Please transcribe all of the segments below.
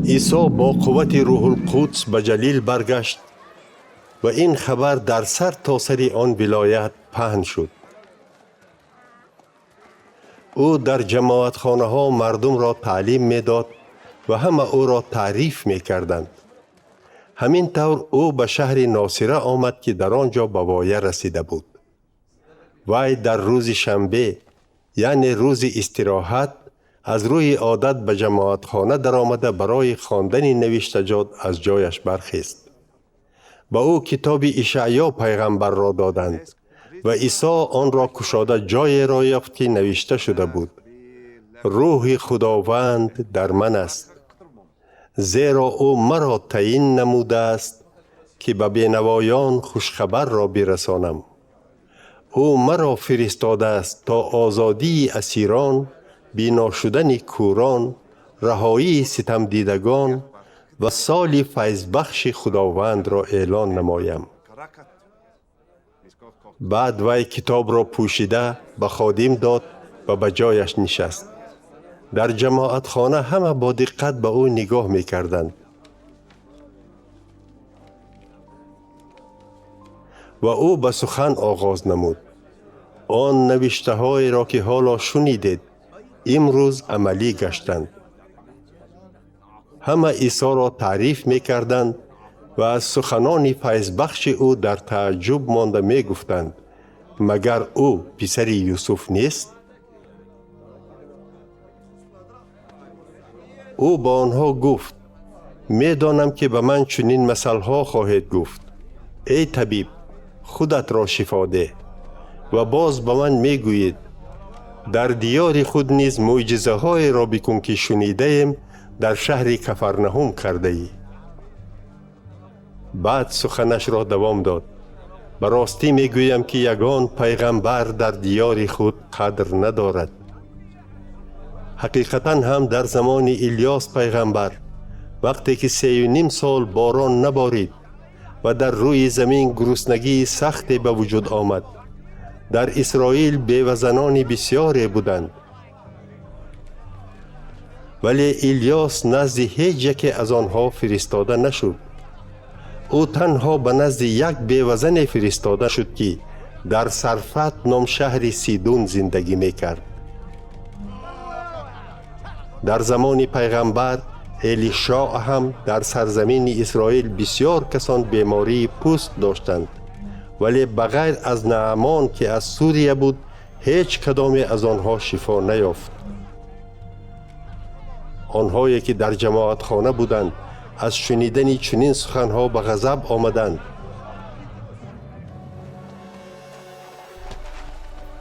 Исо бо қуввати Рӯҳулқудс ба Ҷалил баргашт ва ин хабар дар сар то сари он вилоят паҳн шуд. Ӯ дар ҷамоатхонаҳо мардумро таълим медод ва ҳама ӯро таъриф мекарданд. Ҳамин тавр ӯ ба шаҳри Носира омад, ки дар он ҷо ба воя расида буд. Вай дар рӯзи шанбе, яъне рӯзи истироҳат, аз рӯи одат ба ҷамоатхона даромада барои хондани навиштаҷот аз ҷояш бархест. Ба ӯ китоби Ишаъё пайғамбарро доданд ва Исо онро кушода ҷоеро ёфт, ки навишта шуда буд: Рӯҳи Худованд дар ман аст, зеро ӯ маро таъин намудааст, ки ба бенавоён хушхабарро бирасонам. Ӯ маро фиристодааст то озодии асирон, бино шудани кӯрон, раҳоии ситамдидагон ва соли файзбахши Худовандро эълон намоям. Баъд вай китобро пӯшида ба ходим дод ва ба ҷояш нишаст. Дар ҷамоатхона ҳама бо диққат ба ӯ нигоҳ мекарданд ва ӯ ба сухан оғоз намуд. Он навиштаҳоеро, ки ҳоло шунидед, имрӯз амалӣ гаштанд. Ҳама Исоро таъриф мекарданд ва аз суханони файзбахши ӯ дар тааҷҷуб монда мегуфтанд: магар ӯ писари Юсуф нест? Ӯ ба онҳо гуфт: медонам, ки ба ман чунин масалҳо хоҳед гуфт: эй табиб, худатро шифо деҳ. Ва боз ба ман мегӯед: дар диёри худ низ мӯъҷизаҳоеро бикун, ки шунидаем дар шаҳри Кафарнаҳум кардаӣ. Баъд суханашро давом дод: ба ростӣ мегӯям, ки ягон пайғамбар дар диёри худ қадр надорад. Ҳақиқатан ҳам дар замони Илёс пайғамбар, вақте ки 3.5 сол борон наборид ва дар рӯи замин гуруснагии сахте ба вуҷуд омад, дар Исроил бевазанони бисёре буданд. Вале Илёс назди ҳеҷ яке аз онҳо фиристода нашуд. Ӯ танҳо ба назди як бевазане фиристода шуд, ки дар Сарфат ном шаҳри Сидун зиндагӣ мекард. Дар замони пайғамбар Элишоъ ҳам дар сарзамини Исроил бисёр касон бемории пӯст доштанд, вале ба ғайр аз Наамон, ки аз Сурия буд, ҳеҷ кадоме аз онҳо шифо наёфт. Онҳое ки дар ҷамоатхона буданд, аз шунидани чунин суханҳо ба ғазаб омаданд.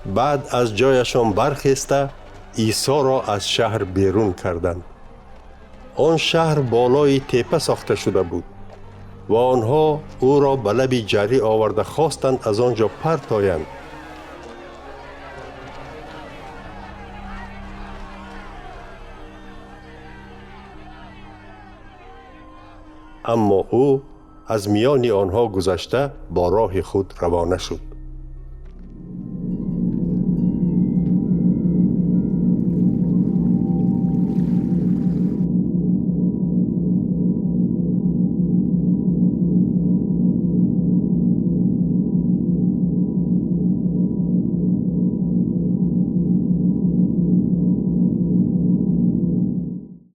Баъд аз ҷояшон бархеста Исоро аз шаҳр берун карданд. Он шаҳр болои тепа сохта шуда буд ва онҳо ӯро ба лаби ҷарӣ оварда хостанд аз он ҷо партоянд. Аммо ӯ аз миёни онҳо гузашта бо роҳи худ равона шуд.